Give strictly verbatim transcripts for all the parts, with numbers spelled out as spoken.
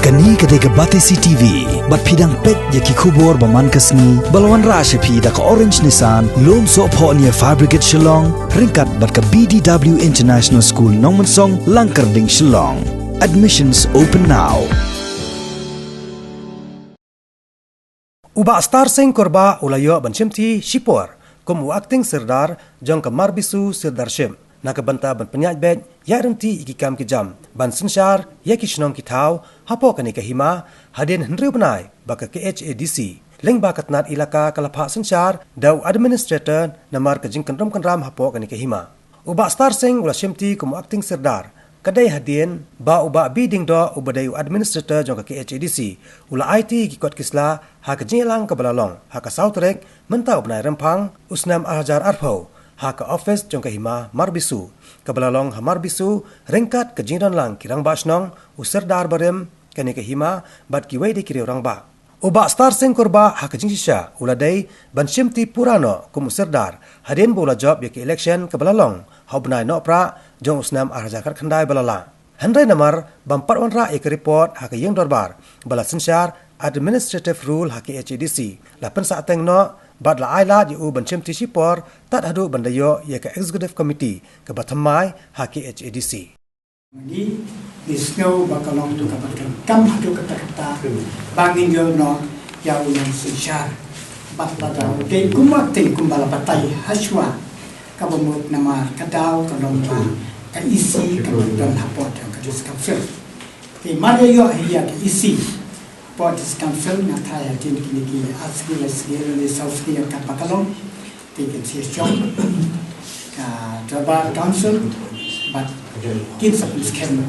Kane ka dei ka Batesi T V, bad phi dang peit ïa ki khubor ba man ka sngi, ba la wanrah sha phi da ka Orange Nissan, Lumsohphoh near Fire Brigade Shillong, ryngkat bad ka B D W International School Nongmensong, Langkyrding, Shillong. Admissions open now. U Bah Star Singh Kurbah u la ïoh ban shimti shipor kum u Acting Sirdar jong ka Marbisu Sirdarship, na ka bynta ban pynïaid beit ïaid ryntih ïa ki kam ki jam ban synshar ïa ki shnong ki thaw hapoh kane ka hima, hadien hynriew bnai ba ka K H A D C lyngba ka tnat ilaka ka la phah synshar da u administrator namar ka jingkynrum kynram hapoh kane ka hima. U Bah Star Singh u la shimti kum u Acting Sirdar, ka dei hadien ba u Bah B Diengdoh uba dei u administrator jong ka K H A D C u la aiti ki kot ki sla ha ka jingïalang kaba la long ha ka saw tarik mynta u bnai Rymphang u snem ar hajar arphew, ha ka office jong ka hima Marbisu, kaba la long ha Marbisu, ryngkat ka jingdon lang ki rangbah shnong, u Sirdar barim kane ka hima, bad kiwei de ki riew rangbah. U Bah Star Singh Kurbah ha ka jingshisha u la dei ban shimti pura noh kum u Sirdar hadien ba u la jop ïa ka election kaba la long ha u bnai Nohprah jong u snem ar hajar khatkhyndai ba la lah. Hynrei namar bym pat wanrah ïa ka report ha ka ïing dorbar ba la synshar administrative rule ha K H A D C, la pynsahteng noh bad la ai lad ïa u ban shimti shipor tad haduh ban da ïoh ïa ka executive committee kaba thymmai ha K H A D C. Ngi, ngi sngew ba ka long kaba donkam haduh katta katta ba ngin ïoh noh ïa u nongsynshar. Bad lada u dei kum u Acting kumba la batai hashwa, kaba mut namar ka daw ka long ba ka E C ka don hapoh jong ka District Council. Te mar ïa ïoh hi ïa ka E C hapoh District Council, nga tharai hadien kine ki ar sngi, lai sngi, lane saw sngi ïa kaba ka long, te kin sa shong ka Dorbar Council bad kin sa pynskhem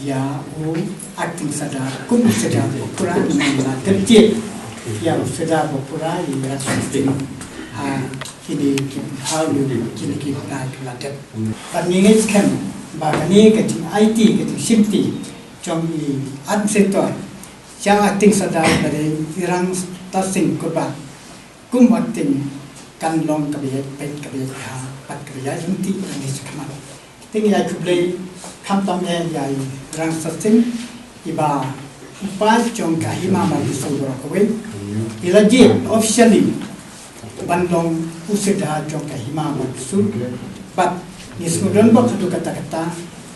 ïa u Acting Sirdar kum u Sirdar ba pura, namar la dep jied ïa u Sirdar ba pura ïa u Rank Star Singh ha kine ki bnai, kine ki bnai ki la dep. Bad ngi ngeit skhem ba kane ka jingaiti, ka jingshimti jong i administrator ïa u Acting Sirdar ba dei i Rank Star Singh Kurbah kum u Acting kan long kaba ïaid peit, kaba ïaid bha bad kaba ïaid ryntih ïa ngi shakhmat. Te ngi ai khublei khamtam eh ïa i Rank Star Singh, iba u paid jong ka hima Marbisu baroh kawei. I la jied officially ban long u Sirdar jong ka hima Marbisu. Bad ngi sngewdon bok haduh katta katta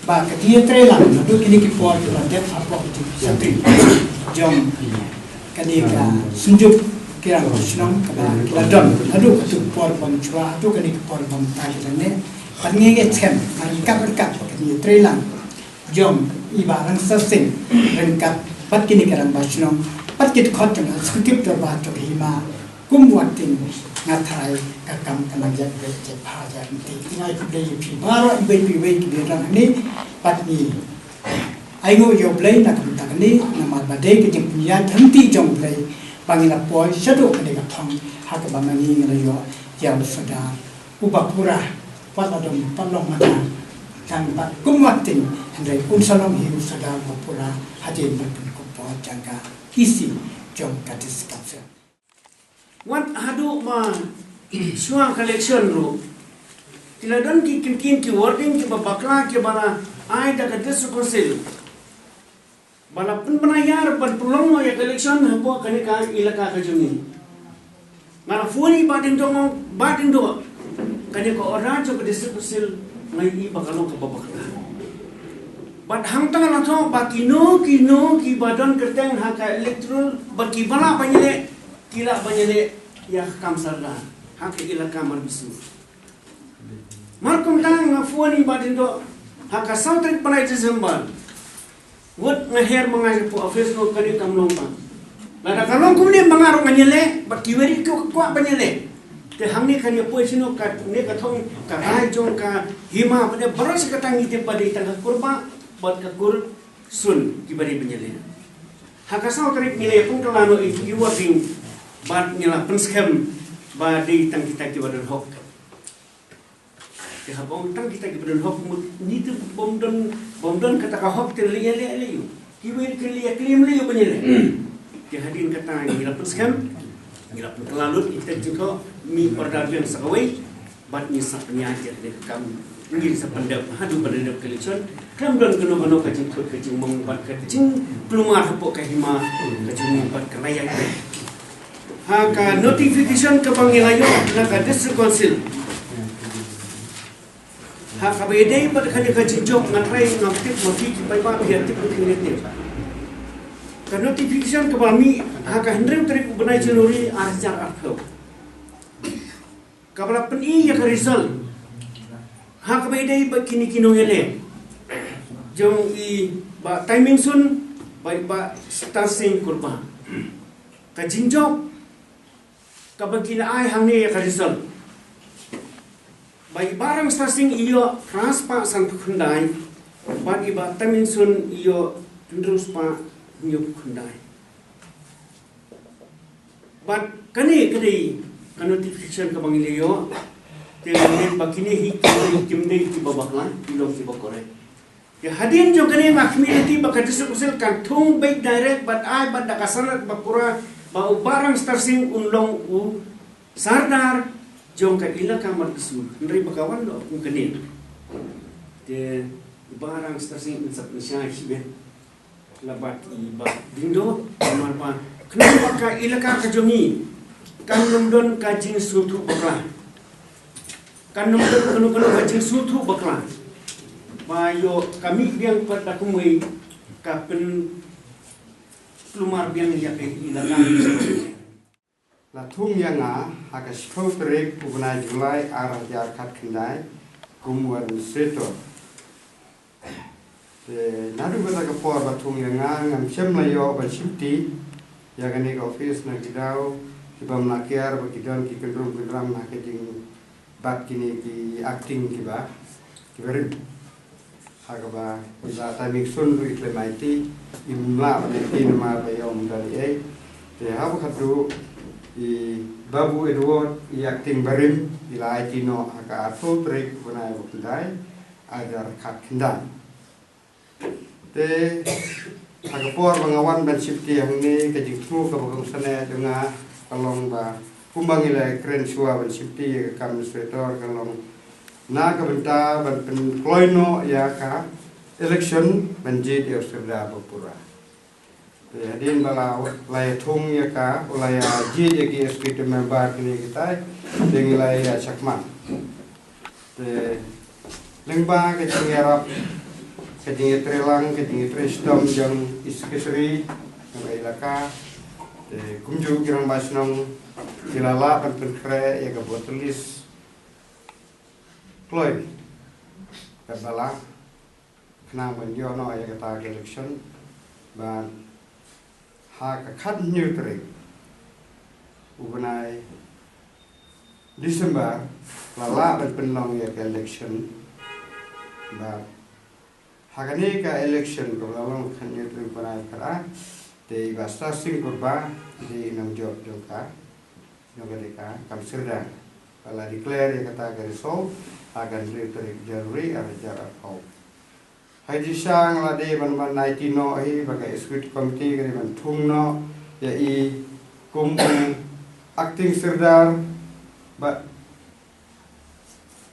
ba ka jingïatreilang haduh kine ki por kiba dep hapoh ka jingpynsakri jong kane ka Synjuk ki Rangbah Shnong kaba ki la don haduh katei ka por ba mynshwa, haduh kane ka por ba mynta ki la neh. Bad ngi ngeit skhem ba ryngkat ryngkat ka jingïatreilang jong i Bah Rank Star Singh ryngkat bad kine ki Rangbah Shnong bad ki dkhot jong ka Executive Dorbar jong ka hima kum u Acting, nga tharai ka kam kan nang ïaid beit, ïaid bha, ïaid ryntih. Te nga ai khublei ïa phi baroh iwei pa iwei kiba ïadon hangne. Bad ngi ainguh ïa U Blei na ka bynta kane, namar ba dei ka jingpynïaid ryntih jong U Blei ba ngi la poi shaduh kane ka thong ha kaba ma ngi ngi la ïoh ïa u Sirdar uba pura, wat la don, wat long mano, tang bad kum u Acting, hynrei un sa long hi u Sirdar uba pura hadien ban pynkup por jong ka E C jong ka District Council. Wat haduh ba shuwa ka election ruh, ki la don ki kyntien, ki wording kiba bakla kiba la ai da ka District Council ba la pynbna ïar ban pynlong noh ïa ka election hapoh kane ka ilaka ka jong ngi. Nga la phone ïa i Bah Diengdoh, Bah Diengdoh, kane ka order jong ka District Council nga ïohi ba ka long kaba bakla. Bad hangta nga la thoh ba kino kino kiba don kyrteng ha ka electoral bad kiba lah ban ïaleh, ki lah ban ïaleh ïa ka kam Sirdar ha ka ilaka Marbisu. Mar kumta nga phone ïa i Bah Diengdoh ha ka saw tarik bnai December. Wat nga her ma nga sha office, nga ong kane kam long pat. Lada ka long kumne ma nga ruh ngan ïaleh, bad kiwei ruh ki kwah ban ïaleh. Te hangne kan ïa poi shano, kane ka thong ka rai jong ka hima, bad baroh shi katta ngi tip ba dei tang ka kur bah bad ka kur sun kiba dei ban ïaleh. Ha ka saw tarik ngi la ïa pynkylla noh ïa ki wording bad ngi la pynskhem ba dei tang kita kiba don hok. Te haba ong tang kita kiba don hok, mut ngi te bym don, bym don kata ka hok te leh ïa leh leh ïa u. Kiwei ki leh ïa claim leh ïa u ban ïaleh. Te hadien kata ngi la pynskhem, ngi la pynkylla lut ïa kita ki jingthoh, ngi order biang sa kawei bad ngi sa pynïaid ïa kane ka kam Ngin sa pyndep haduh ba dep ka election. Kam don kano kano ka jingthut ka jingmong bad ka jingkulmar hapoh ka hima ka jingmong bad ka laia. Ha ka notification kaba ngi la ïoh na ka District Council, ha kaba ïadei bad kane ka jingjop, nga trai ngam tip ma phi ki paidbah phi ïa tip, phi ïa tip. Ka notification kaba mih ha ka hynriew tarik u bnai January ar hajar arphew, kaba la pyni ïa ka result ha kaba ïadei bad kine ki nongïaleh jong i Bah Tymingson bad i Bah Star Singh Kurbah. Ka jingjop kaba ki la ai hangne ïa ka result, ba i Bah Rangstar Singh i ïoh phra spah sanphew khyndai bad i Bah Tymingson i ïoh hynriew spah hynñiewphew khyndai. Bad kane ka dei ka notification kaba ngi la ïoh. Te ngin ba kine hi kim dei, kim dei kiba bakla, ki long kiba correct. Te hadien jong kane nga khmih lynti ba ka District Council kan thung beit direct bad ai bad da ka sanad ba pura ba u Bah Rangstar Singh un long u Sardar jong ka Elaka Markasur. Hynrei ba ka wan noh kum kane, te u Bah Rangstar Singh un sa pynshai hi beit la bad i Bah Diengdoh, namar ba khnang ba ka Elaka ka jong ngi kan ym don ka jingsngewthuh bakla. Kan ym don kano kano ka jingsngewthuh bakla ba ïoh ka mih biang pat da kumwei ka pynkulmar biang ïa ka Elaka. La thung ïa nga ha ka shiphew tarik u bnai July ar hajar khatkhyndai kum u administrator. Te naduh kata ka por ba thung ïa nga ngam shym la ïoh ban shimti ïa kane ka office na ki daw kiba mlakhiar ba ki don ki kyndrum kyndram ha ka jing bad kine ki acting kiba, kiba rim. Ha kaba i Bah Tymingson ruh i khlem aiti, im lah ban aiti namar ba ïa um dali ei. Te haba khadduh i Babu Edward i acting barim i la aiti noh ha ka arphew tarik u bnai ba khyndai, ar hajar khatkhyndai. Te ha ka por ba nga wan ban shimti hangne, ka jingthmu kaba kongsan jong nga ka long ba kumba ngi la kren shuwa ban shimti ïa ka kam administrator ka long na ka bynta ban pynkloi noh ïa ka election ban jied ïa u Sardar ba pura. Te hadien ba la, la ïa thung ïa ka, u la ïa jied ïa ki executive member kine kitai, te ngi la ïa shakmat. Te lyngba ka jingïarap, ka jingïatreilang, ka jingïatrei shitom jong i secretary jong ka Elaka, te kumjuh ki rangbah shnong ki la lah ban pynkhreh ïa ka voter list kloi katba lah, khnang ban ïoh noh ïa kata ka election. Bad ha ka khathynñiew tarik u bnai December la lah ban pynlong ïa ka election. Bad ha kane ka election kaba la long khathynñiew tarik u bnai khatar, te i Bah Star Singh Kurbah i dei i nongjop jong ka, jong kane ka kam Sardar. Ba la declare ïa kata ka result ha ka hynriew tarik January ar hajar arphew. Ha i jingshisha nga la dei ban, ban aiti noh hi ba ka executive committee ka dei ban thung noh ïa i kum u acting Sardar, ba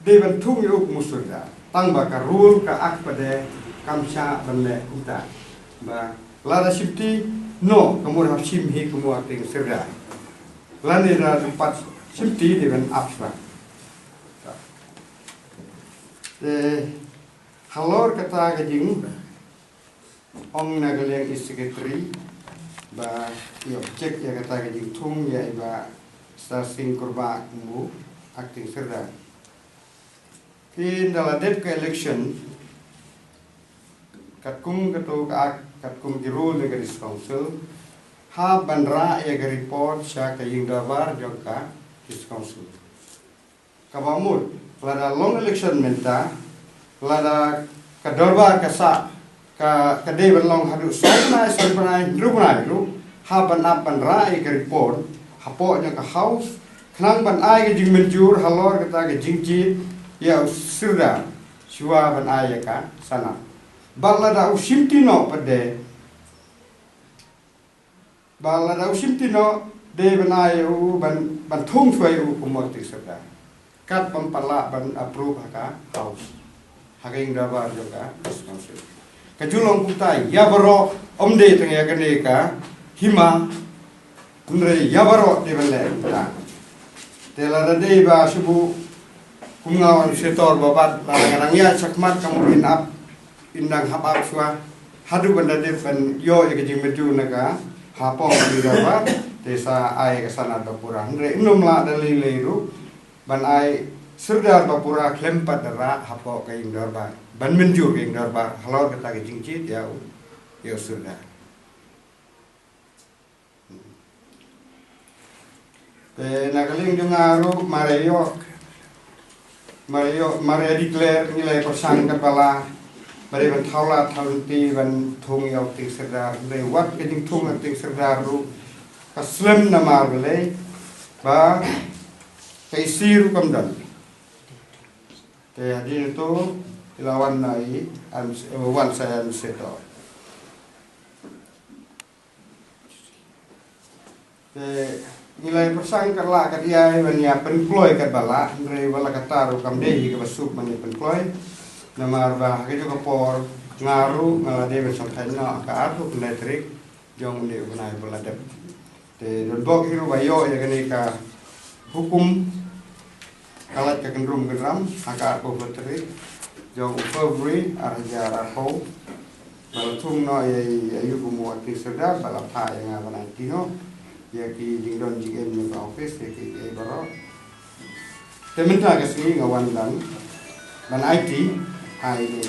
dei ban thung ïa u kum u Sardar. Tang ba ka rule ka act pat de kam shah ban leh kumta. Ba lada shimti noh ka mut hap shim hi kum u acting Sardar. Lane lada pat shimti dei ban ap shuwa. Te halor kata ka jingong na ka liang i secretary ba ïa object ïa kata ka jingthung ïa i Bah Star Singh Kurbah kum u acting Sardar. Phin da la dep ka election, katkum kato ka act, katkum ki rule jong ka District Council, hap ban rah ïa ka report sha ka ïing dorbar jong ka District Council. Kaba mut lada long election mynta, lada ka dorbar ka sah, ka, ka dei ban long haduh san bnai, san bnai, hynriew bnai ruh, hap ban ap ban rah ïa ka report hapoh jong ka House, khnang ban ai ka jingmynjur halor kata ka jingjied ïa u Sardar shuwa ban ai ïa ka sanad. Bad lada u shimti noh pat de, ba lada u shimti noh, dei ban ai ïa u ban, ban thung shuwa ïa u kum u acting Sardar. Kat bym pat lah ban approve ha ka House. Ha ka ïing dorbar jong ka District Council. Ka ju long kumta ïa baroh, ym dei tang ïa kane ka hima, hynrei ïa baroh dei ban leh kumta. Te lada dei ba shu buh kum nga u administrator ba pat, lada nga dang ïaid shakhmat ka mut in ap, in dang hap ap shuwa haduh ban da dep ban ïoh ïa ka jingmynjur na ka hapoh ka ïing dorbar. Te sa ai ka sanad ba pura, hynrei ym lah da lei lei ruh ban ai sirdar ba pura khlem pat da rah hapoh ka ïing dorbar ban mynjur ka ïing dorbar halor kata ka jingjied ïa u, ïa u sirdar. Te na ka liang jong nga ruh, mar ïa ïoh, mar ïa ïoh, mar ïa declare, ngi la ïa pyrshang katba lah ba dei ban thaw lad thaw lynti ban thung ïa u kting sirdar, hynrei wat ka jingthung ïa u kting sirdar ruh ka slem namar balei, ba ka isi ruh kam don. Te hadien to i la wan na i, an, wan sa ïa administrator. Te ngi la ïa pyrshang kat lah kat ïai ban ïa pynkloi katba lah, hynrei wat la katta ruh kam dei hi kaba suk ban ïa pynkloi. Namar ba ha kajuh ka por nga ruh nga la dei ban shongthait noh ha ka arphew khyndai tarik jong une u bnai ba la dep. Te don bok hi ruh ba ïoh ïa kane ka hukum, ka lait ka kynrum kynram ha ka arphew tarik jong u February ar hajar arphew, ba la thung noh ïa i, ïa u kum u acting sirdar, ba la phah ïa nga ban aiti noh ïa ki jingdon jingem jong ka office ïa ki, ïa i baroh. Te mynta ka sngi nga wan ban, ban aiti ha i,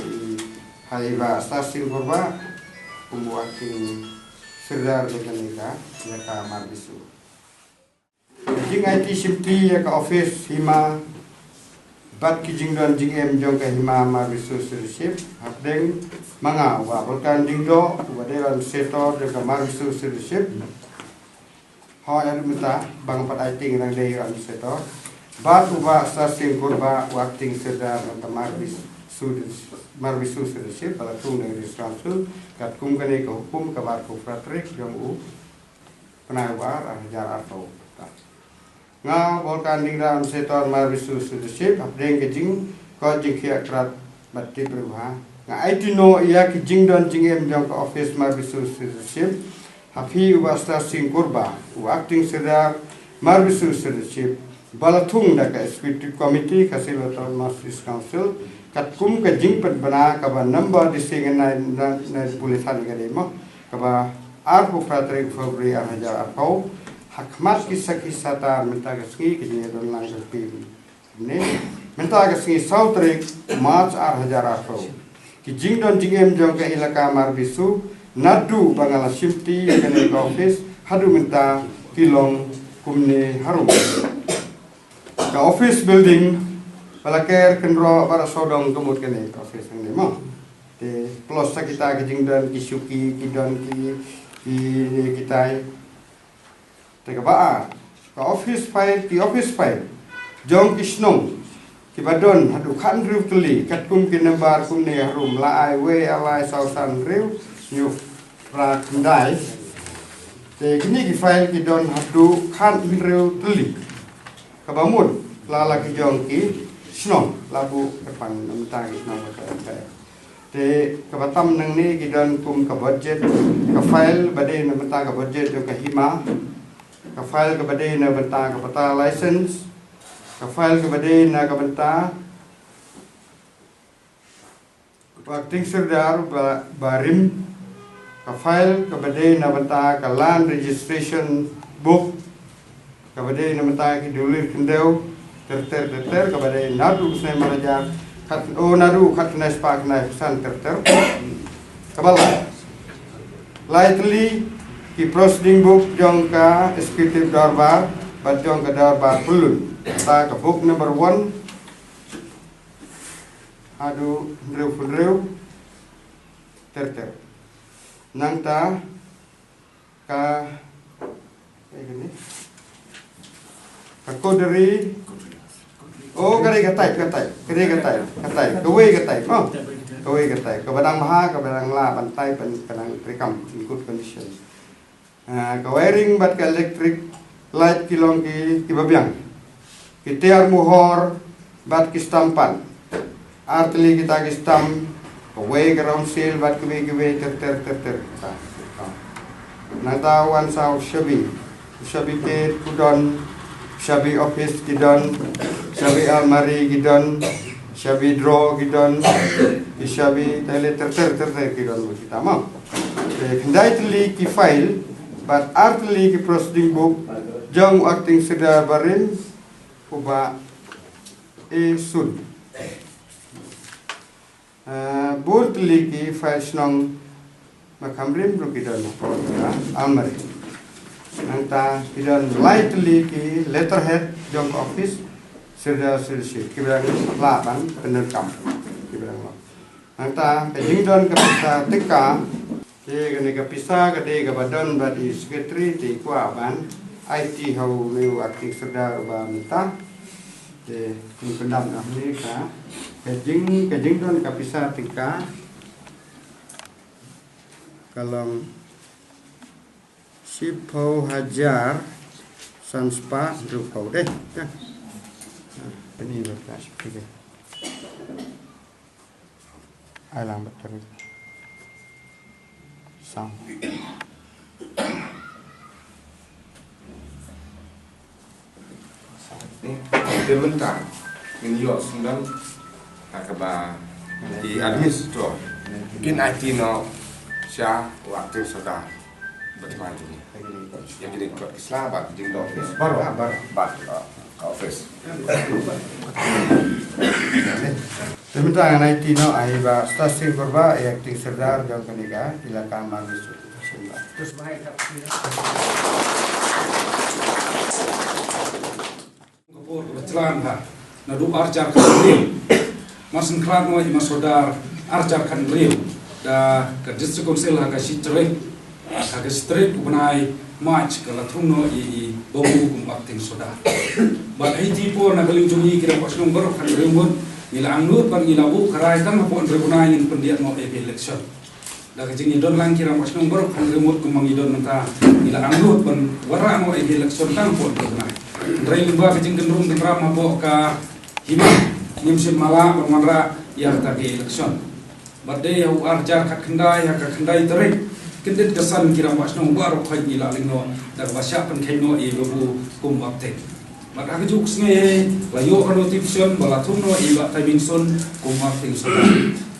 ha i Bah Star Singh Kurbah kum u acting sirdar jong kane ka, ïa ka Marbisu. Ka jingaiti shimti ïa ka office hima bad ki jingdon jingem jong ka hima Marbisu Stewardship hapdeng ma nga, u Bah Bolkan Diengdoh, uba dei u administrator jong ka Marbisu Stewardship. Hooid, mynta ba nga pat aiti nga dang dei u administrator. Bad u Bah Star Singh Kurbah, u acting sirdar jong ka Marbisu, Marbisu Stewardship, ba la thung da ka District Council katkum kane ka hukum kaba arphew phra tarik jong u bnai ba ar, ar hajar arphew. Nga Bolkan Diengdoh, administrator Marbisu Stewardship, hapdeng ka jingkoit jingkhiah krad bad tip briew bha, nga aiti noh ïa ki jingdon jingem jong ka office Marbisu Stewardship ha phi u Bah Star Singh Kurbah, u acting sirdar Marbisu Stewardship, ba la thung da ka Executive Committee Khasi Hills Autonomous District Council katkum ka jingpynbna kaba number di sing na, na, na pule than ka dei mo, kaba arphew phra tarik February ar hajar arphew, ha khmat ki sakhi satar mynta ka sngi ka jingdon lang ka phi. Ne, mynta ka sngi saw tarik March ar hajar arphew, ki jingdon jingem jong ka ilaka Marbisu, naduh ba nga la shimti ïa kane ka office haduh mynta ki long kumne harum. Ka office building ba la ker kynroh ba la sawdong ka mut kane ka office hangne mo. Te plus sa kita ki jingdon ki shuki, ki don ki, ki, kitai. Te kaba ar, ka office file, ki office file jong ki shnong kiba don haduh khathynriew tylli, katkum ki number kumne harum, la, ai, wei, ar, lai, saw, san, hynriew, hynñiew, phra, khyndai. Te kine ki file ki don haduh khathynriew tylli. Kaba mut la la ki jong ki shnong, la buh kyrpang na bynta ki shnong ba ka, ka. Te kaba tam nangne ki don kum ka budget, ka file ba dei na bynta ka budget jong ka hima, ka file kaba dei na bynta ka pata license, ka file kaba dei na ka bynta u acting sirdar ba, ba rim, ka file kaba dei na bynta ka land registration book, kaba dei na bynta ki dulir khyndew, ter ter ter ter, kaba dei naduh u snem ar hajar khat, oh, naduh khatkhyndai spah khyndai phew san ter ter. Kaba lai, lai tylli ki proceeding book jong ka executive dorbar bad jong ka dorbar pyllun, kata ka book number one haduh hynriew phew hynriew ter ter. Nangta ka, eh, kane, ka code ri, oh, ka dei ka type, ka type, ka dei ka type, ka type, kawei ka type, oh, kawei ka type, kaba dang bha, kaba dang lah ban type, ban, ka dang treikam in good condition. Ah, ka wiring bad ka electric light ki long ki, kiba biang. Ki tiar muhor bad ki stamp pan. Ar tylli kita ki stamp, kawei ka round seal bad kiwei kiwei ter ter ter ter. Nangta wan sa u shabi. U shabi tet ki don, shabi office ki don, shabi almari ki don, shabi drawer ki don, ki shabi toilet ter ter ter ter ki don kita mo. Te khyndai tylli ki file bad ar tylli ki proceeding book jong u acting Sirdar barim, u Bah A Sun. Eh, bun tylli ki file shnong ba kham rim ruh ki don hapoh ka almari. Nangta ki don lai tylli ki letterhead jong ka office Sirdar Sirshi, kiba dang lah ban pyndonkam, kiba dang lah. Nangta ka jingdon ka pisa tyngka, te kane ka pisa ka dei kaba don bad i secretary, te i kwah ban aiti ha une u acting Sirdar uba mynta. Te ngin pyndam noh ïa ka, ka jing, ka jingdon ka pisa tyngka ka long shiphew hajar san spah hynriewphew dei. Ïa. Kane ba ka shiphew dei. Ai lang battery. Sound. Te mynta ngin ïoh sngewdon ha kaba i administrator kin aiti noh sha u acting Sirdar. Bad ma jong ïa kine ki kot ki sla bad jingdon baroh bad, uh, ka office. Te mynta ngan aiti noh ïa i Bah Star Singh Pyrba, i acting Sirdar jong kane ka Elaka Marbisu. Ka por ba la jlan ha naduh ar hajar khathynriew, mar shen khlad noh i Mah Sordar ar hajar khathynriew, da ka District Council ha ka shi tarik, ha ka shi tarik u bnai March ka la thung noh ïa i Babu kum acting Sordar. Bad ha iti por na ka liang jong ngi ki rangbah shnong baroh khathynriew ngut ngi la angnud bad ngi la buh ka rai tang hapoh hynriew bnai ngin pyndiat noh ïa ka election. Da ka jingïadon lang ki rangbah shnong baroh khathynriew ngut kumba ngi don mynta, ngi la angnud ban wanrah noh ïa ka election tang hapoh hynriew bnai. Hynrei lyngba ka jingkynrum kynram hapoh ka hima, ngim shym la lah ban wanrah ïa kata ka election. Bad dei ha u ar hajar khatkhyndai ha ka khyndai tarik, kyndit ka san ki rangbah shnong baroh khoit ngi la leit noh da kaba shah pynkheiñ noh ïa i Babu kum u acting. Bad ha kajuh ka sngi la ïoh ka notification ba la thung noh ïa i Bah Taimingson kum u acting Sordar.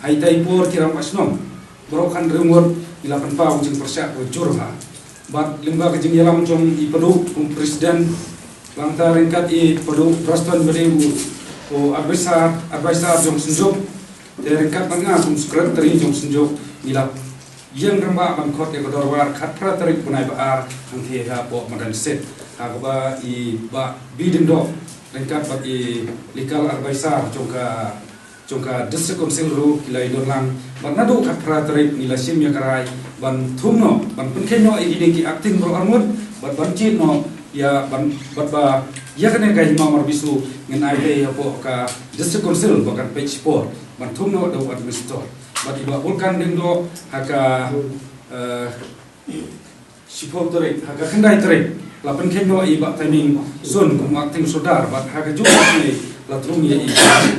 Ha ita i por ki rangbah shnong baroh khathynriew ngut ngi la pynpaw jingpyrshah kaba jur bha. Bad lyngba ka jingïalam jong i Padu kum president, nangta ryngkat i Padu Praston ba dei u, u advisor, advisor jong Synjuk, te ryngkat bad nga kum secretary jong Synjuk, ngi la ïeng rangbah ban khot ïa ka dorbar khatphra tarik bnai ba ar hangtei hapoh Madansit, ha kaba i Bah B Diengdoh ryngkat bad i legal advisor jong ka jong ka District Council ruh ki la ïadon lang. Bad naduh khatphra tarik ngi la shim ïa ka rai ban thung noh, ban pynkheiñ noh ïa kine ki acting baroh arngut, bad ban jied noh ïa ban, bad ba ïa kane ka hima Marbisu ngin ai tei hapoh ka District Council ba kan peit shipor ban thung noh da u administrator. Bad i Bah Bolkan Diengdoh ha ka, eh, shiphew tarik, ha ka khyndai tarik la pynkheiñ noh ïa i Bah Taimingson kum u acting Sordar, bad ha kajuh ka sngi la thung ïa i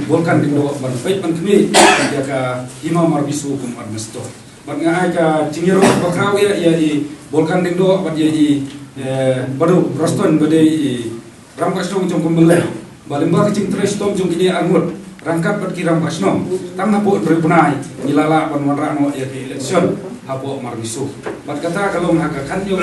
Bolkan Diengdoh ban peit ban khmih ïa ka hima Marbisu kum u administrator. Bad nga ai ka jingïaroh bakhraw ïa, ïa i Bolkan Diengdoh bad ïa i, eh, Padu Praston ba dei i rangbah shnong jong ka Mylliem, ba lyngba ka jingtrei shitom jong kine arngut ryngkat bad ki rangbah shnong, tang hapoh hynriew bnai ngi la lah ban wanrah noh ïa ka election hapoh Marbisu. Bad kata ka long ha ka khathynñiew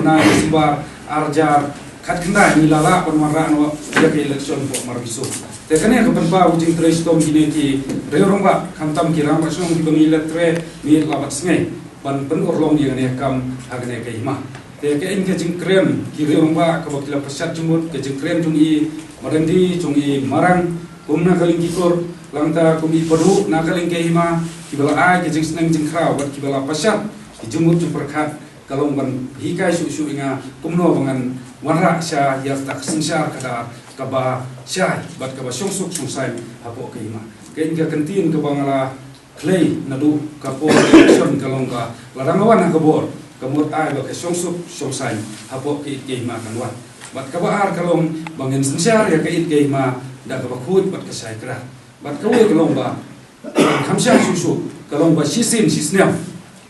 bnai December ar hajar khatkhyndai ngi la lah ban wanrah noh ïa ka election hapoh Marbisu. Te kane ka pynpaw ka jingtrei shitom kine ki rangbah, khamtam ki rangbah shnong kiba ngi la trei miet la bad sngi ban pynurlong ïa kane ka kam ha kane ka hima. Te ka in ka jingkren ki rangbah kaba ki la pyrshah jingmut, ka jingkren jong i Madandi, jong i Marang, kum na ka liang ki Kur, nangta kum i Padu na ka liang ka hima, kiba la ai ka jingsneng jingkhraw bad kiba la pyrshah ki jingmut jingpyrkhat, ka long ban hikai shuh shuh ïa nga kumno ba ngan wanrah sha ïa kata ka synshar khadar kaba shai bad kaba shongsuk shongsaiñ hapoh ka hima. Ka in ka kyntien kaba nga la khlei naduh ka por election ka long ba lada nga wan ha ka bor, ka mut ai ba ka shongsuk shongsaiñ hapoh ka it ka hima kan wan. Bad kaba ar ka long ba ngin synshar ïa ka it ka hima da kaba khuid bad ka shai kdar. Bad kawei ka long ba Kham shai shuh shuh, ka long ba shisien shisnem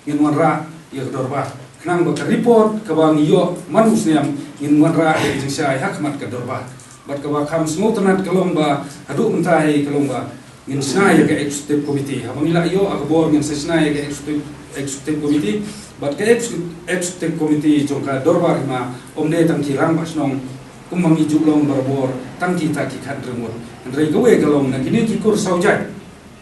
ngin wanrah ïa ka dorbar. Khnang ba ka report kaba ngi ïoh man u snem ngin wanrah ïa ka jingshai ha khmat ka dorbar. Bad kaba kham sngewtynnat ka long ba haduh mynta hi ka long ba ngin shna ïa ka executive committee. Haba ngi la ïoh ïa ka bor ngin sa shna ïa ka executive, executive committee. Bad ka ex-, executive committee jong ka dorbar hima ym dei tang ki rangbah shnong kumba ngi ju long barabor, tang kita ki khatrem ngut. Hynrei kawei ka long na kine ki kur saw jait,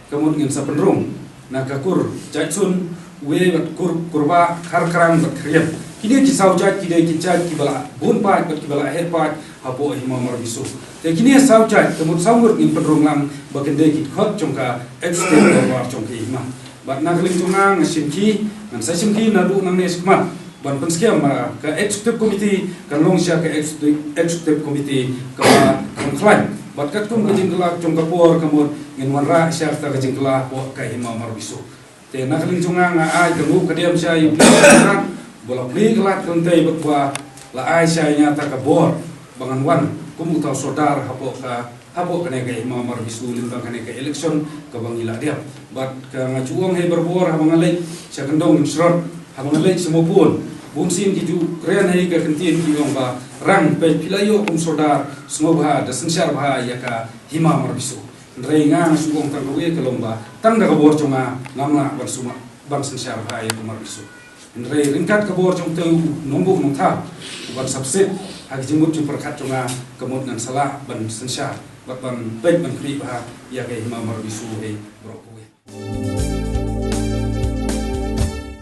ka mut ngin sa pynrung na ka kur Jaitsun, Wei bad kur, Kurbah, Kharkrang bad Khriam. Kine ki saw jait ki dei ki jait kiba la bun paid bad kiba la heh paid hapoh Hima Marbisu. Te kine saw jait ka mut saw ngut ngin pynrung lang ba kin dei ki dkhot jong ka executive dorbar jong ka hima. Bad na ka liang jong nga nga shim khie, ngan sa shim khie naduh nangne shakhmat ban pynskhem ba ka executive committee kan long sha ka executive, executive committee kaba kham khlaiñ. Bad katkum ka jingkylla jong ka por ka mut ngin wanrah sha kata ka jingkylla hapoh ka Hima Marbisu. Te na ka liang jong nga nga ai ka nguh ka diam sha ïa u Blei ba la plie ka lad ka lynti bad ba la ai sha ïa nga kata ka bor ba ngan wan kum uta u sordar hapoh ka, hapoh kane ka Hima Marbisu lyngba kane ka election kaba ngi la dep. Bad ka nga ju ong hi barabor, haba nga leit sha kyndong Srot, haba nga leit sha Mawpun, bun sien ki ju kren hi ka kyntien ki ong ba, Rang, peit phi la ïoh kum sordar, sngewbha da synshar bha ïa ka Hima Marbisu. Hynrei nga nga ju ong tang kawei ka long ba tang da ka bor jong nga ngam lah ban sumar ban synshar bha ïa ka Marbisu. Hynrei ryngkat ka bor jong uta u nongbuh nongthaw uban sa pynshit ha ka jingmut jingpyrkhat jong nga, ka mut ngan sa lah ban synshar bad ban peit ban khmih bha ïa ka Hima Marbisu hi baroh kawei.